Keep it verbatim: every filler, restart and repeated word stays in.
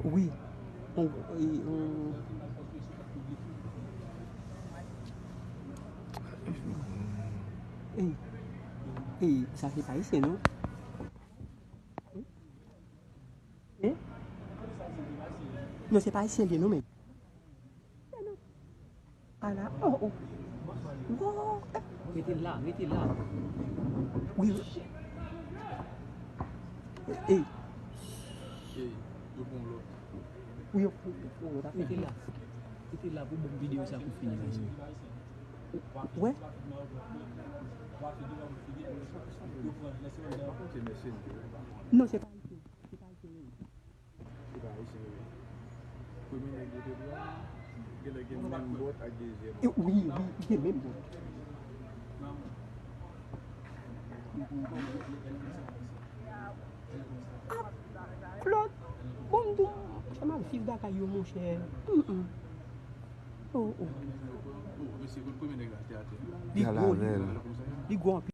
Wi. On, e, on, ey, ey, sa se pa ayisyen, non? Eh? Non, se pa ayisyen li ye, non, men. Ala, oh, oh. Wow, eh. Rete la, rete la. Wi, wi. Eh, eh. Ey, yo pran lòt. Wi, yo pran lòt. Rete la. Rete la pou bon videyo sa pou fini, mezanmi. Wè. Non, se pa ayisyen. Se pa ayisyen, non. Li pa ayisyen, wi. Premye nèg yo te pran, genlè gen menm bòt ak dezyèm. E, wi, wi, gen menm bòt. Ah, Claude, bon, m di w, monchè, m ap viv bagay yo, monchè. Mm, mm. Oh, oh. Li gwo, li gwo. Li gwo anpil.